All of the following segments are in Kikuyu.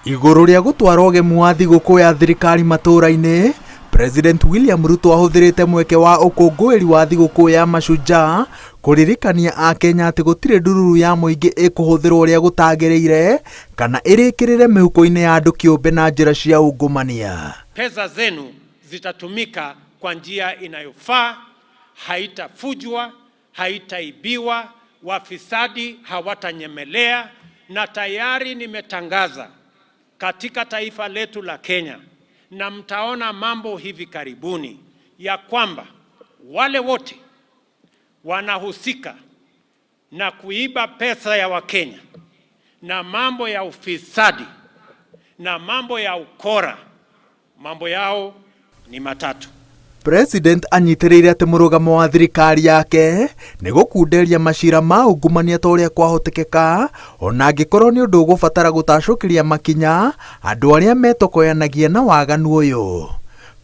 Igũrũ rĩa gũtwara ũgemu wa thigũkũ ya thirikari matũũra-inĩ, President William Ruto ahũthĩrĩte mweke wa ũkũngũĩri wa thigũkũ ya Mashujaa kũririkania Akenya atĩ gũtirĩ ndururu ya mũingĩ ĩkũhũthĩrwo ũrĩa gũtagĩrĩire kana ĩrĩkĩrĩre mĩhuko-inĩ ya andũ kĩũmbe na njĩra cia ungumania. Pesa zenu zitatumika kwa njia inayofaa, haitafujwa, haitaibiwa, wafisadi hawatanyemelea, na tayari nimetangaza katika taifa letu la Kenya, na mtaona mambo hivi karibuni ya kwamba wale wote wanahusika na kuiba pesa ya Wakenya na mambo ya ufisadi na mambo ya ukora, mambo yao ni matatu. President anyitĩrĩire atĩ mũrũgamo wa thirikari yake nĩ gũkunderia macira ma ungumania ta ũrĩa kwahotekeka ona angĩkorwo nĩ ũndũ ũgũbatara gũtacũkĩria makinya andũ arĩa metokoyanagia na waganu ũyũ.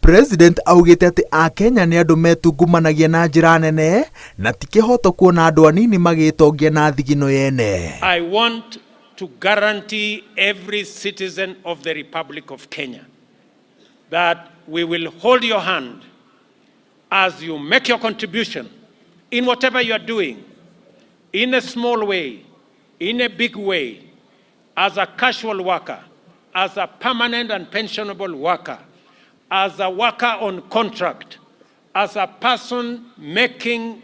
President augĩte atĩ Akenya nĩ andũ metungumanagia na njĩra nene na ti kĩhoto kuona andũ anini magĩtongia na thigino yene. I want to guarantee every citizen of the Republic of Kenya that we will hold your hand as you make your contribution in whatever you are doing, in a small way, in a big way, as a casual worker, as a permanent and pensionable worker, as a worker on contract, as a person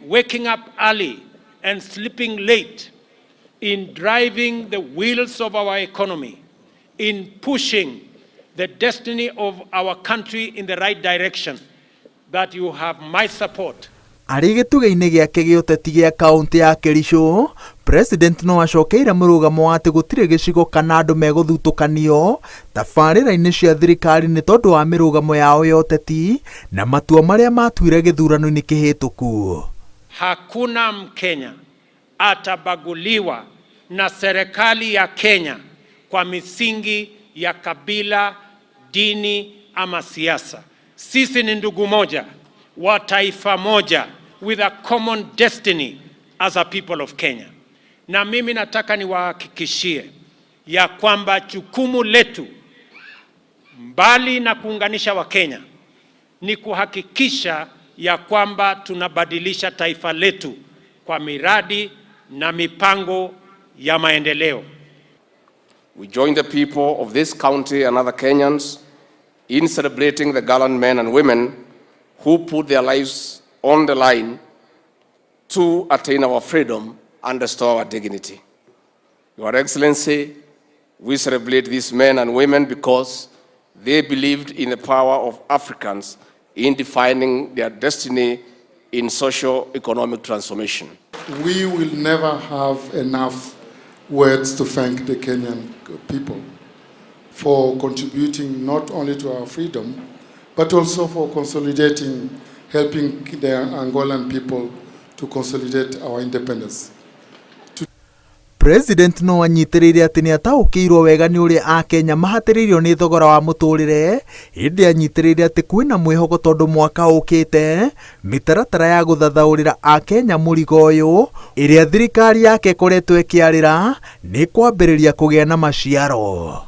waking up early and sleeping late, in driving the wheels of our economy, in pushing the destiny of our country in the right direction, that you have my support. Arĩ gĩtugĩ-inĩ gĩake gĩa ũteti gĩa kaũntĩ ya Kericho, President no acokeire mũrũgamo wa atĩ gũtirĩ gĩcigo kana andũ megũthutũkanio tabarĩra-inĩ cia thirikari nĩ tondũ wa mĩrũgamo yao ya ũteti na matua marĩa matuire gĩthurano-inĩ kĩhĩtũku. Hakuna Mkenya atabaguliwa na serikali ya Kenya kwa misingi ya kabila, dini ama siasa. Sisi ni ndugu moja wa taifa moja with a common destiny as a people of Kenya. Na mimi nataka niwahakikishie ya kwamba jukumu letu mbali na kuunganisha Wakenya ni kuhakikisha ya kwamba tunabadilisha taifa letu kwa miradi na mipango ya maendeleo. We join the people of this county and other Kenyans in celebrating the gallant men and women who put their lives on the line to attain our freedom and restore our dignity. Your Excellency, we celebrate these men and women because they believed in the power of Africans in defining their destiny in socio-economic transformation. We will never have enough words to thank the Kenyan people for contributing not only to our freedom, but also for consolidating, helping the Angolan people to consolidate our independence. President no anyitĩrĩire atĩ nĩ ataũkĩirwo wega nĩ ũrĩa Akenya mahatĩrĩirio nĩ thogora wa mũtũrĩre, ĩndĩ anyitĩrĩire atĩ kwĩna mwĩhoko tondũ mwaka ũkĩte mĩtaratara ya gũthathaũrĩra Akenya mũrigo ũyũ ĩrĩa thirikari yake ĩkoretwo ĩkĩarĩra nĩ kwambĩrĩria kũgĩa na maciaro.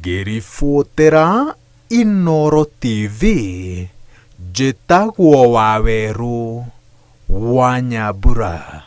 Ngĩribotera Inooro TV, njĩtagwo Wawerũ wa Nyambura.